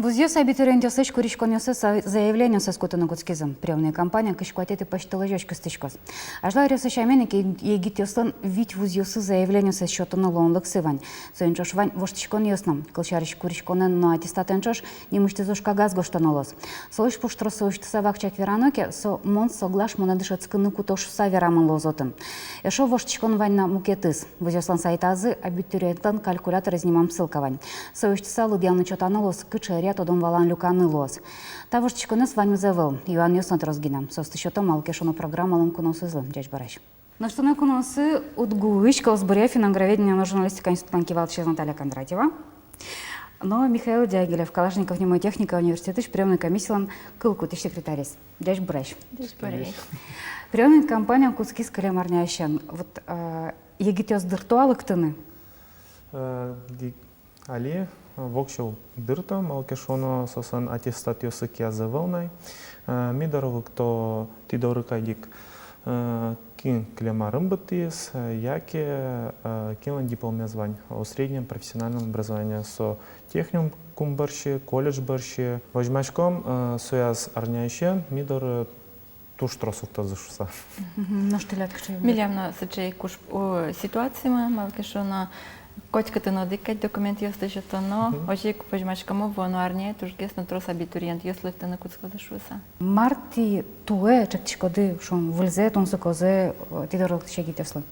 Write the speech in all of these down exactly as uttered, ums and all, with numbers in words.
Вузъёс абитуриентъёслэсь куриськонъёссэс, заявлениоссэс кутыны кутскизы. Приёмной кампания кызь куатетӥ пӧсьтолэзёзь кыстӥськоз. Азьло аръёсы сямен ик, егитъёслэн вить вузъёссы заявлениоссэс сётыны луонлыксы вань. Соин ӵош вань воштӥськонъёс но. Кылсярысь, куриськонэн но аттестатэн ӵош нимысьтыз ужкагаз гожтоно луоз. Солэсь пуштросо усьтыса вакчияк верано ке, со «мон соглаш монэ дышетскыны куто» шуыса верамын луоз отын. Эшшо воштӥськон вань на мукетыз. Вузъёслэн сайтазы абитуриентлэн калькуляторез нимам ссылка вань. Со усьтыса лыдъяны-чотаны луоз, кыӵе ӧръя тодон-валан люканы луоз. Та воштӥськонъёс ваньмыз ӧвӧл, юанъёс но трос гинэ. Соосты сётом «Малы ке шуоно» программалэн куноосызлы. Ӟечбуресь. Нош туннэ куноосыз УдГУысь кылосбуръя, финно-угроведения но журналистика институтлэн кивалтӥсез Наталья Кондратьева но Михаил Дягилев, Калашников нимо техника университетысь приёмной комиссилэн кыл кутӥсь секретарез. Ӟечбуресь. Ӟечбуресь. Приёмной кампания кутскиз кылем арняысен. Вот, э, егитъёс дырто-а лыктыны? Э, ди-, али, э, воксё уг дырто, малы ке шуоно соослэн аттестатъёссы киязы ӧвӧл на. Э, ми доры лыкто тӥ доры кадь ик, э, кин кылем арын быдтӥз, э, яке, э, кинлэн дипломез вань о среднем профессиональном образовании, со техникум бӧрсьы, колледж бӧрсьы. Возьмаськом, э, сояз арняысен ми доры туж трос лыктозы шуыса. Мгм. Нош тӥляд кыӵе? Милям но сыӵе ик уж, о, ситуациямы, малы ке шуоно котькытын одӥг кадь документъёсты сётоно, озьы ик возьмаськомы вуоно арняе тужгес но трос абитуриентъёс лыктыны кутскозы шуыса. Мар тӥ туэ чектӥськоды, шуом, выльзэ, тунсыкозэ, э, тӥ доры лыктӥсь егитъёслы?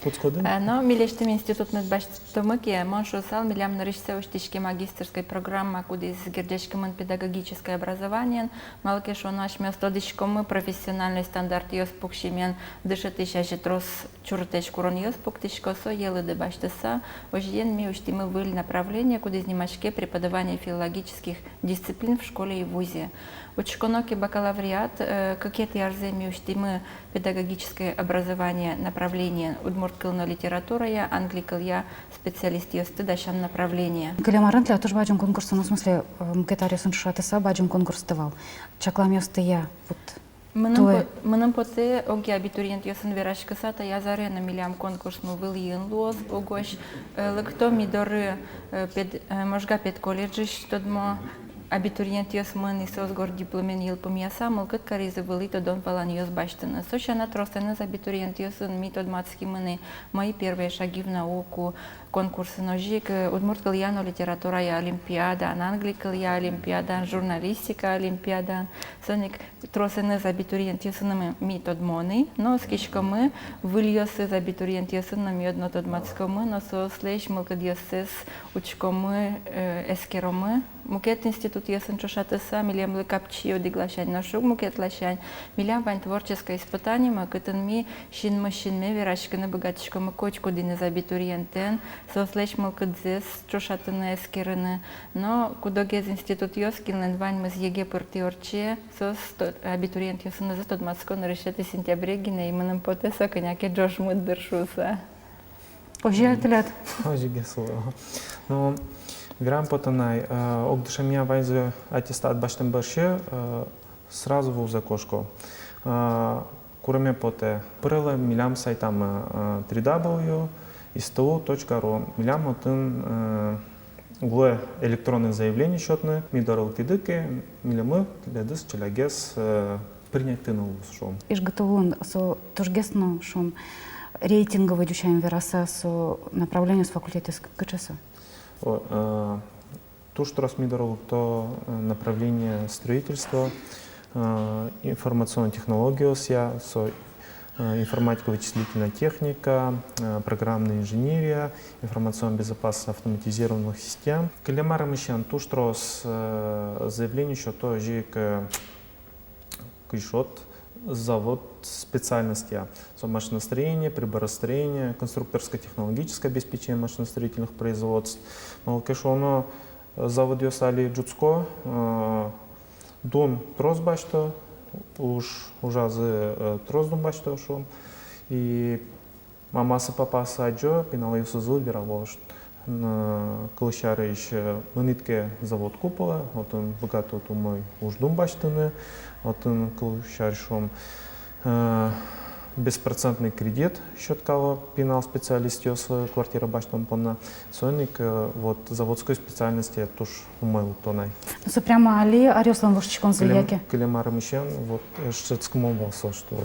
Кутскоды? Э, но милесьтым институтмес басьтомы ке, мон шуысал, милям нырысьсэ усьтӥське магистерской программа, кудӥз герӟаськемын педагогической образованиен, малы ке шуоно асьмеос тодӥськомы профессиональной стандартъёс пуксемен, дышетӥсь азе трос чурытэсь куронъёс пуктӥсько, сое лыдэ басьтыса, озьыен ми усьтӥмы выль направление, кудӥз нимаське преподавание филологических дисциплин в школе и вузе. Учконо ке бакалавриат, э, кыкетӥ арзэ ми усьтӥмы педагогическое образование направлениен удмурт кыл но литературая, англи кылъя специалистъёсты дасян направление. Кылем арын тӥляд туж бадӟым конкурс, ну, в смысле, э, мукет аръёсын ӵошатыса бадӟым конкурсты вал. Чакламъёстыя, вот. Мыным по-, мыным потэ, огъя абитуриентъёсын вераськыса, таяз аре но милям конкурсмы вылӥын луоз угось, э, лыкто ми доры, э, пед-, э, Можга педколледжысь тодмо абитуриентъёсмы ини, соос горд дипломен йылпумъяса, мылкыд каризы вылӥ тодон-валанъёс басьтыны. Со сяна тросэныз абитуриентъёсын ми тодматскимы ини «Мои первые шаги в науку» конкурсын, озьы ик, э, удмурт кылъя но литературая олимпиадаын, англи кылъя олимпиадаын, журналистика олимпиадаын. Соин ик тросэныз абитуриентъёсын ми, ми тодмо ини, но оскиськомы, выльёсыз абитуриентъёсын но ми одно тодматскомы, но соослэсь мылкыдъёссэс учкомы, э, эскеромы. Мукет институтъёсын ӵошатыса, милемлы капчи одӥг ласянь, нош уг мукет ласянь. Милям вань творческое испытаниемы, кытын ми синмысь синме вераськыны быгатӥськомы котькудӥныз абитуриентэн, соослэсь мылкыдзэс ӵошатыны, эскерыны. Но куд-огез институтъёс, кинлэн ваньмыз ЕГЭ пыртӥ ортче, соос то-, абитуриентъёсынызы тодматско нырысетӥ сентябре гинэ, и мыным потэ, со кӧня ке ӝожмыт дыр шуыса. Озьы-а тӥляд? Озьы гес луэ. Ну, верам потэ на, э, огдышемъя ваньзы аттестат басьтэм бӧрсьы, э, сразу вузэ кошко. Э, куреме потэ. Пырелэ милям сайтамы, э, три W исту точка ру. Милям отын, э, луэ электронной заявление сётыны, ми доры лыктӥды ке, милемлы тӥледыз ӵелягес, э, принятьтыны луоз, шуом. ИжГТУ-ын со тужгес но, шуом, рейтинговой ӟуч сямен вераса, со направлениос, факультетъёс к-, кыӵе со? О, э, туж трос ми доры лыкто, э, направление строительство, э, информационной технологиосъя, со, э, информатика, вычислительная техника, э, программная инженерия, информационная безопасность автоматизированных систем. Кылем арысен туж трос, э, заявление сёто озьы ик, э, кыӵе ке завод специальностья. Со машиностроение, приборостроение, конструкторско-технологическое обеспечение машиностроительных производств. Малы ке шуоно, э, заводъёс али ӝутско, э, дун трос басьто, уж, ужазы, э, трос дун басьто, шуом. И мамаосы, папаосы адӟо, пиналъёсызлы верало, что, н-, кылсярысь, э, мынӥд ке завод купалэ, отын быгатод умой уждун басьтыны, отын, кылсярысь, шуом, э, беспроцентный кредит сёткало пинал специалистъёслы квартира басьтон понна. Соин ик, э, вот заводской специальносте туж умой луэ туннэ. Ну, со прямо али аръёслэн воштӥськонзы яке? Кылем арымысен, вот, э, шӧдскымон вал со, что,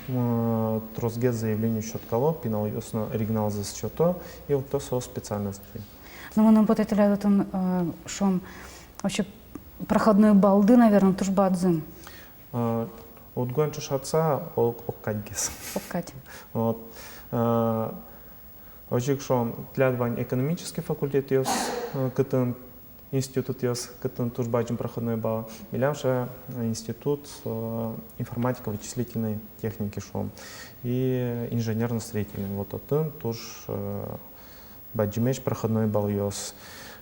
э, тросгес заявление сёткало, пиналъёс но оригиналзэс сёто, и лыкто со специальностьлы. Ну, мыным потэ, тӥляд отын, э, шуом, вообще проходной баллды, наверное, туж бадӟым. Э, УдГУ-ен ӵошатыса, о-, огкадьгес. Огкадь. Вот. Э, озьы ик шуом, тӥляд вань экономический факультетъёс, э, кытын институтъёс, кытын туж бадӟым проходной балл. Милям же, э, институт, э, информатико-вычислительной техники, шуом, и инженерно-строительной. Вот отын туж, э, бадӟымесь проходной баллъёс.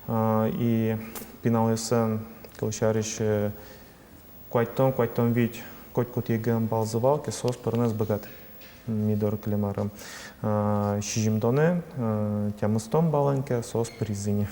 А, и пиналъёсын, кылсярысь, э, куатьтон, куатьтон вить, котькуд ЕГЭ-ын баллзы вал ке, соос пырыны ӧз быгаты ми доры кылем арын. А, сизьымдонэн, э, тямыстон баллэн ке, соос пыризы ни.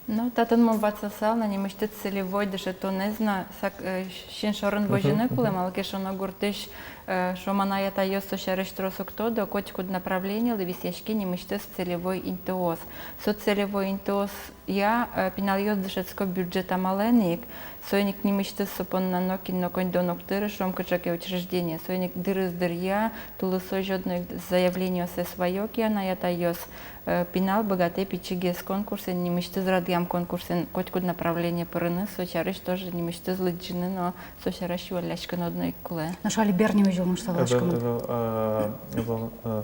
Ну, татын мон ватсасал на нимысьтыз целевой дышетонэз на сак-, э, син шорын возьыны кулэ, малы ке шуоно гуртысь, э, шуом, анай-атайёс со сярысь трос уг тодо, котькуд направлениелы висъяське нимысьтыз целевой интыос. Со целевой интыосъя, э, пиналъёс дышетско бюджет амалэн ик, соин ик нимысьтыз со понна нокин но коньдон уг тыры, шуом, кыӵе ке учреждение, соин ик дырыз дыръя, тулыс озьы одно ик заявлениосэс ваё ке анай-атайёс, э, пинал быгатэ пичигес конкурсэн, нимысьтыз радъям конкурсэн котькуд направление пырыны, со сярысь тоже нимысьтыз лыдӟыны но со сярысь юалляськыны одно ик кулэ. Нош али бер нимызь улон шуса валаськом. Ӧвӧл, ӧвӧл, э, ӧвӧл, э,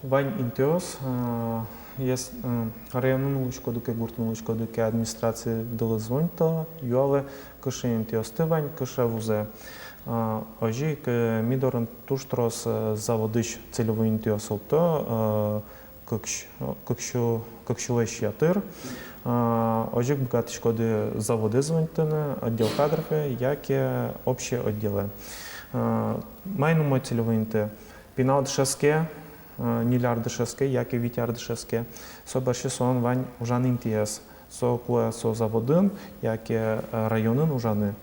вань интыос, э, ес, э, районын улӥськоды ке, гуртын улӥськоды ке, администрациялы звонито, юалэ, кыӵе интыосты вань, кыӵе вузэ. Э, озьы ик, э, ми дорын туж трос, э, заводысь целевой интыос лыкто, э, кык с-, кык сю-, кык сюлэсь ятыр. А, озьы ик быгатӥськоды заводэ звонитыны, отдел кадрове яке общий отделэ. А, маин умой целевой инты? Пинал дышетске, а, ньыль ар дышетске яке вить ар дышетске. Со бӧрсьы солэн вань ужан интыез. Со кулэ со заводын яке, э, районын ужаны.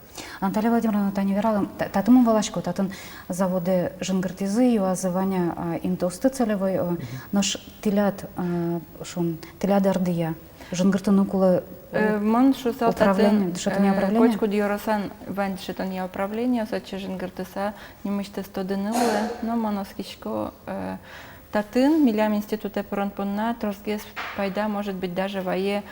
Наталья Владимировна, тани вералом, та-, татын мон валасько, татын заводэ жингыртӥзы, юазы вань-а, а, интыосты целевой, э, нош тӥляд, э, шуом, тӥляд ӧрдыя жингыртыны кулэ, э, э, мон шуысал, управление, татын, дышетонъя, э, управление? Котькуд ёросын вань дышетонъя управление, со сярысь жингыртыса нимысьтыз тодыны луэ, но мон оскисько, э, татын милям институтэ пырон понна тросгес пайда, может быть, даже вае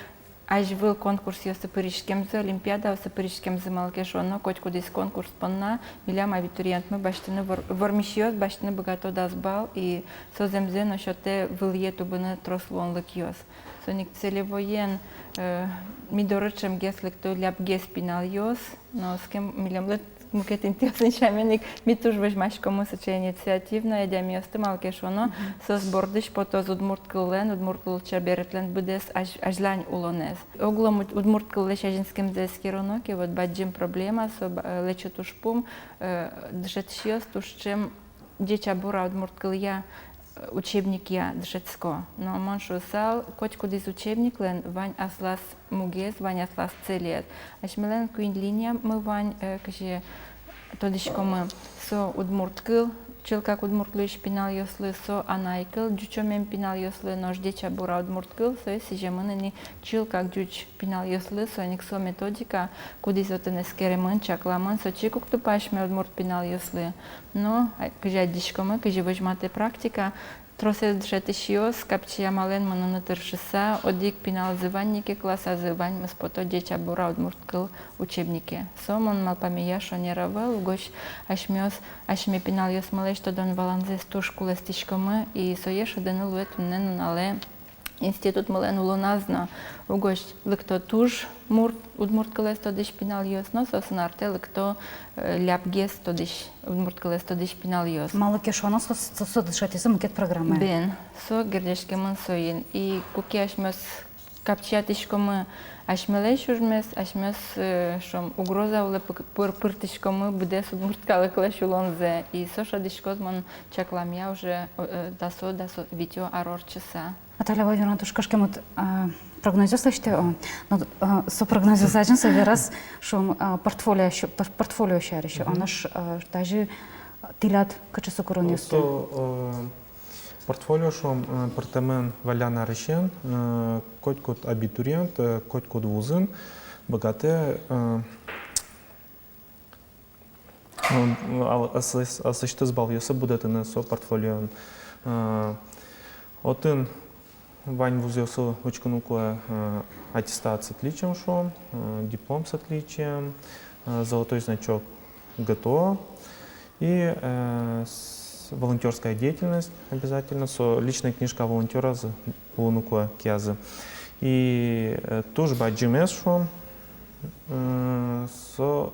азьвыл конкурсъёсы пыриськемзы, олимпиадаосы пыриськемзы, малы ке шуоно, котькудӥз конкурс понна милям абитуриентмы басьтыны вор-, вормисьёс басьтыны быгато дас балл, и со зэмзэ но сётэ вылэ тубыны трос луонлыкъёс. Соин ик целевоен, э, ми доры ӵемгес лыкто лябгес пиналъёс, но оскем милемлы мукет интыосын сямен ик, ми туж возьмаськомы сыӵе инициативной адямиосты, малы ке шуоно, соос бордысь потоз удмурт кыллэн, удмурт лулчеберетлэн быдэс азь-, азьлань улонэз. Оглом уд-, удмурт кыллэсь азинскемзэ эскероно ке, вот бадӟым проблема, со ба-, э, лэчыт ужпум, э, дышетӥсьёс туж ӵем ӟеч-а, бур-а удмурт кылъя, э, учебникъя дышетско. Но мон шуысал, котькудӥз учебниклэн вань аслаз мугез, вань аслаз целез. Асьмелэн куинь линиямы вань, э, кызьы тодӥськомы. Со удмурт кыл, чылкак удмурт луись пиналъёслы, со анай кыл, ӟучомем пиналъёслы, нош ӟеч-а, бур-а удмурт кыл, сое сӥземын ини чылкак ӟуч пиналъёслы, соин ик со методика, кудӥз отын эскеремын, чакламын, со чик уг тупа асьме удмурт пиналъёслы. Но, а, кызьы адӟиськомы, кызьы возьматэ практика, тросэз дышетӥсьёс капчи амалэн мыныны тыршыса, одӥг пиналзы вань ни ке классазы, ваньмыз пото ӟеч-а, бур-а удмурт кыл учебнике. Со, мон малпамея, шонер ӧвӧл, угось асьмеос, асьме пиналъёсмылэсь тодон-валанзэс туж кулэстӥськомы, и сое шӧдыны луэ туннэ нуналэ институтмылэн улоназ но. Угось лыкто туж мурт, удмурт кылэз тодӥсь пиналъёс, но соосын артэ лыкто, э, лябгес тодӥсь, удмурт кылэз тодӥсь пиналъёс. Малы ке шуоно, со, со, со дышетӥзы мукет программае. Бен, со герӟаськемын соин. И куке асьмеос капчиятӥськомы асьмелэсь ужмес, асьмеос, э, шуом, угроза улэ пы-, пыр-, пыртӥськомы быдэс удмурт калыклэсь улонзэ. И со шӧдӥськоз, мон чакламъя, уже, э, дасо, дасо, витё ар ортчыса. Наталья Владимировна, туж кышкемыт, а, прогнозъёс лэсьтэ, о, но, а, со прогнозъёс азьын со вераз, шуом, а, портфолио, сю-, пор-, портфолио сярысь, о, нош, а, тазьы Тӥляд кыӵе со куронъёсты? Со, э, портфолио, шуом, э, пыртэмын валлян арысен, э, котькуд абитуриент, э, котькуд вузын быгатэ, э, м, ал-, ас-, ас-, аслэсьтыз балъёссэ будэтыны со портфолиоын. Э, отын вань вузъёсы учкыны кулэ, э, аттестат с отличием, шуом, э, диплом с отличием, э, золотой значок ГТО и, э, с-, волонтёрская деятельность обязательно, со личная книжка волонтёра з-, луыны кулэ киязы. И, э, туж бадӟымез, шуом, э, со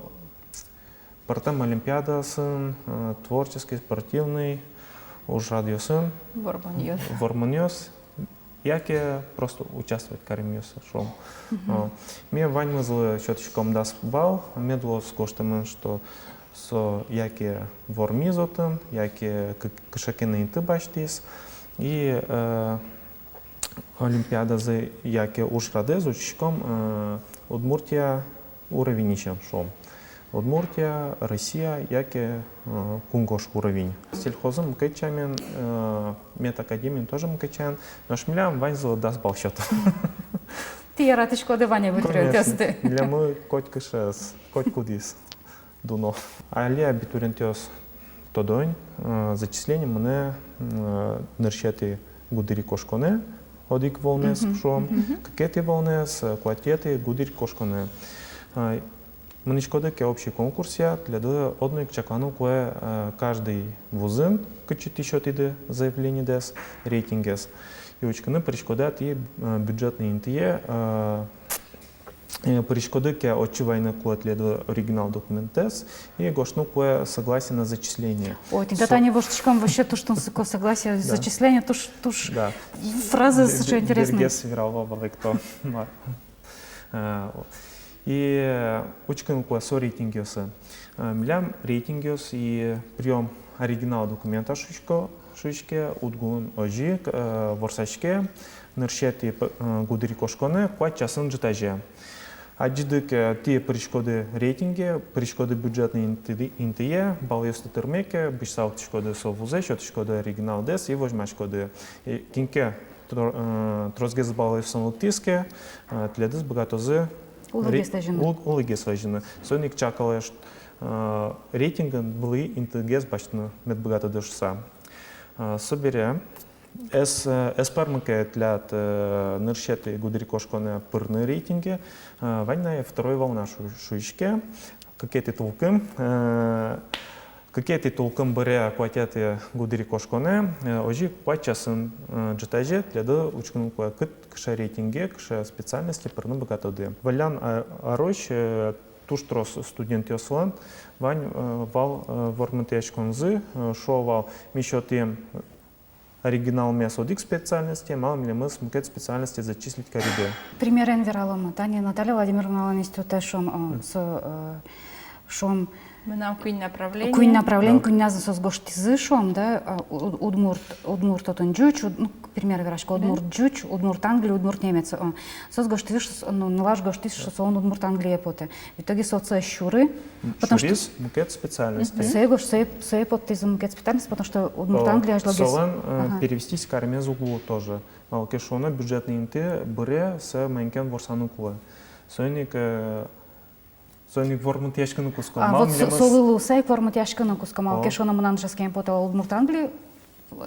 пӧртэм олимпиадаосын, э, творческий, спортивный ужрадъёсын. Вормонъёс. Вормонъёс. Яке просто участвовать каремъёс, шуом. Мгм. А, ми ваньмызлы сётӥськом дас балл, мед луоз гожтэмын, что со яке вормиз отын, яке кы-, кыӵе ке но инты басьтӥз. И, э, олимпиадазэ яке ужрадэз учкиськом, э, Удмуртия уровеньысен, шуом. Удмуртия, Россия яке, э, кунгож уровень. Сельхозын мукет сямен, э, медакадемиын тоже мукет сямен, нош милям ваньзылы дас балл сёто. Тӥ яратӥськоды вань абитуриентъёсты. Конечно. Милемлы котькыӵеез, котькудӥз дуно. Али абитуриентъёс тодо ини, э, зачисление мынэ, э, нырысетӥ гудырикошконэ, одӥг волнаез, мгм, шуом, мгм, кыкетӥ волнаез, э, куатетӥ гудырикошконэ. Э, мынӥськоды ке общий конкурсъя, тӥледлы одно ик чакланы кулэ, э, каждый вузын, кытчы тӥ сётӥды заявлениедэс, рейтингез. И учкыны пыриськоды-а тӥ, э, бюджетной интые, э, э, пыриськоды ке, отчы вайыны кулэ тӥледлы оригинал документэз и гожтыны кулэ согласие на зачисление. Ой, тӥни со- тани воштӥськом вообще туж тунсыко, согласие на зачисление, туж, туж, да, фраза бер-, сыӵе бер-, интересный. Бергес верало валэкто. Ма. Э, о. И, э, учкыны кулэ со рейтингъёсы. Э, милям рейтингъёс и приём оригинал документа шуисько, шуиське, УдГУын озьы ик, э, ворсаське, нырысетӥ п-, э, гудырикошконэ куать часын ӝытазе. Адӟиды ке, э, тӥ пыриськоды рейтинге, пыриськоды бюджетной инты-, интые, балъёсты тырме ке, бызьыса лыктӥськоды со вузэ, сётӥськоды оригиналдэс и возьмаськоды. И кин ке тро-, э, тросгес балъёсын лыктӥз ке, э, тӥледыз быгатозы улӥгес ре-, лэзьыны. Ул-, улӥгес лэзьыны. Соин ик чакалэ, э, рейтингын вылӥ интыгес басьтыны мед быгатоды шуыса. Э, собере, эс-, э, эс пӧрмы ке тӥляд, э, нырысетӥ гудырикошконэ пырны рейтинге, э, вань на второй волна шу-, шуиське, кыкетӥ тулкым, э, кыкетӥ тулкым быре куатетӥ гудырикошконэ, э, озьы куать часын, э, ӝытазе тӥледлы учкыны кулэ, кыт-, кыӵе рейтинге, кыӵе специальносте пырны быгатоды. Валлян, э, арозь, э, туж трос студентъёслэн вань, э, вал, э, вормытъяськонзы, э, шуо вал, ми сётӥм оригиналмес одӥг специальносте, малы милемыз мукет специальносте зачислить кариды. Примерен вералом, тани Наталья Владимировналэн институтэ, шуом, э, со, э, шуом, мынам куинь направление. Куинь направление, да. Куиньназы соос гожтӥзы, шуом, да, э, у-, удмурт, удмурт отын ӟуч, уд-, ну, пример верасько, да, удмурт ӟуч, удмурт англи, удмурт немец, э. Соос гожтӥзы, шуо, ну, нылаш гожтӥз, шуо, солэн удмурт англие потэ. В итоге со сое сюры, потому что сюриз мукет специальносте. Сое гож-, сое, сое поттӥзы мукет специальность, потому что удмурт англие азьлогес. Солэн, э, ага, перевестись каремез уг лу тоже. Малы ке шуоно, бюджетной инты быре сое маин ке но ворсаны кулэ. Соин ик, э, соин ик вормытъяськыны кутско. А, малы вот со-, милемыз солы луыса ик вормытъяськыны кутско, малы ке шуоно, мынам дышетскеме потэ вал удмурт англи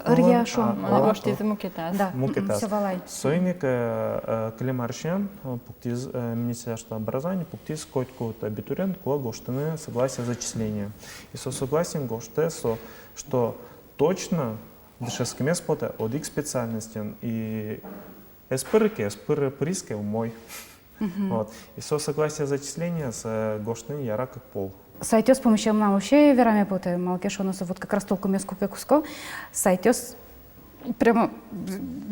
ыръя, шуом. А, мынам гожтӥзы мукетаз. Да. Мукетаз. Мгм, всё, валай. Соин ик, э, э, кылем арысен, э, пуктӥз, э, Министерство образования пуктӥз, котькуд абитуриент кулэ гожтыны согласие зачисления. И со согласиен гожтэ со, что точно дышетскемез потэ одӥг специальностен. И эс пыры ке, эс пыры, пыриз ке, умой. Мгм. Вот. И со согласие зачисления, со гожтыны яра кык пол. Сайтъёс пумысен мынам вообще вераме потэ, малы ке шуоно, со вот как раз тулкымъёс куке кутско, сайтъёс прямо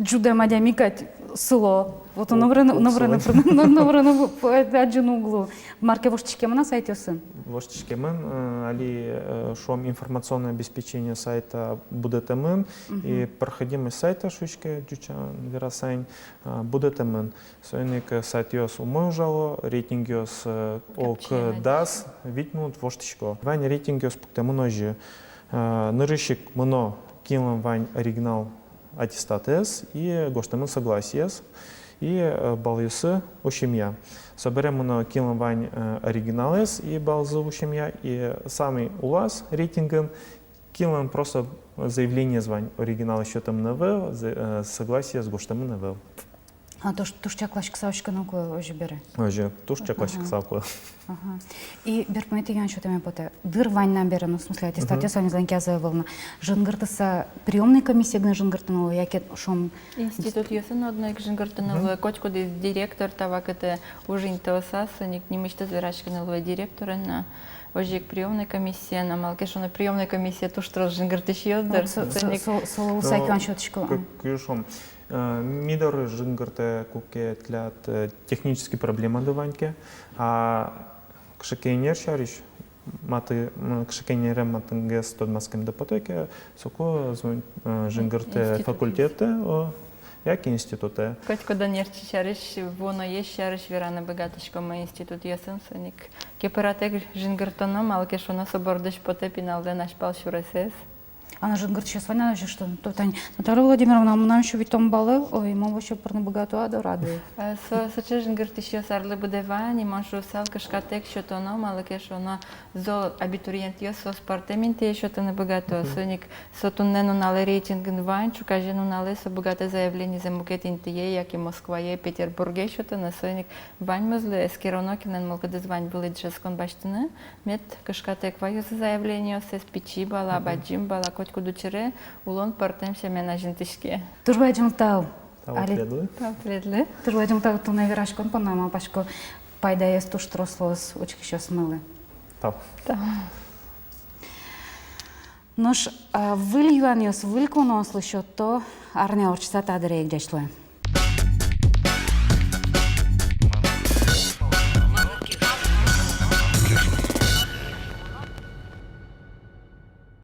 ӝудэм адями кадь сыло. Вот, о, номрен, о, номрен, сыло. Номрен, номрен адӟыны уг лу. Мар ке воштӥськемын-а сайтъёсын? Воштӥськемын, э, али, э, шуом, информационное обеспечение сайта будэтэмын, мгм, и проходимость сайта, шуиське, ӟучан вераса ини, э, будэтэмын. Соин ик, э, сайтъёс умой ужало, рейтингъёс, э, ог дас, вить минут воштӥсько. Вань рейтингъёс пуктэмын озьы. Э, нырысь ик мыно, кинлэн вань оригинал аттестатэз, и гожтэмын согласиез, и, э, балъёссы усемъя. Собере мыно, кинлэн вань, э, оригиналэз, и балзы усемъя, и самой улаз рейтингын, кинлэн просто заявлениез вань, оригиналэз сётэмын ӧвӧл, за-, э, согласиез гожтэмын ӧвӧл. А, туж, туж чакласькыса учкыны кулэ озьы бере. Озьы, туж чакласькыса кулэ. Ага. И берпуметӥ юан сётэме потэ. Дыр вань на бере, ну, в смысле, аттестатъёс ваньзылэн киязы ӧвӧл на. Жингыртыса, приёмной комиссие гинэ жингыртыны луэ, яке шуом... Институтъёсын одно ик жингыртыны луэ, котькудӥз директор та вакытэ уж интыосаз, соин ик нимысьтыз вераськыны луэ директорен но, озьы ик приёмной комиссиен но, малы ке шуоно, приёмной комиссие туж трос жингыртӥсьёс, дыр. Вот со-, со-, соин ик со-, солы усак юан сётӥсько. К-, к-, шуом. Э, ми доры жингыртэ, куке тӥляд, э, технической проблемады вань ке, а кыӵе ке ӧнер сярысь маты-, м, кыӵе ке ӧнерен матынгес тодматскемды потэ ке, соку звон-, э, жингыртэ институтъёс. Факультетэ, о, яке институтэ. Котькуд ӧнерчи сярысь, вуоноез сярысь вераны быгатӥськомы институтъёсын, соин ик кепыратэк жингыртоно, малы ке шуоно, со бордысь потэ пиналлэн азьпал сюресэз. А но жингыртӥсьёс вань на озьы, что, то тани: «Наталья Владимировна, мынам сю витьтон баллы, ой, мон вообще пырны быгато-а дорады?» Э, со, сыӵе жингыртӥсьёс арлы быдэ вань, и мон шуысал, кышкатэк сётоно, малы ке шуоно, зол абитуриентъёс, соос пӧртэм интые сётыны быгато, соин ик со туннэ нуналэ рейтингын вань, ӵуказе нуналэ со быгатэ заявленизэ мукет интые, яке Москвае, Петербурге сётыны, соин ик ваньмызлы эскероно, кинлэн мылкыдыз вань вылӥ дышетскон басьтыны. Мед кышкатэк ваёзы заявлениоссэс, пичи бала, бадӟым бала, котькуд учыре улон пӧртэм сямен азинтӥське. Туж бадӟым тау. Тау тӥледлы. Тау тӥледлы. Туж бадӟым тау туннэ вераськон понна, малпасько, пайдаез туж трос луоз учкисьёсмылы. Тау. Тау. Нош, а, выль юанъёс выль куноослы сётто арня ортчыса та дыре ик. Ӟеч луэ.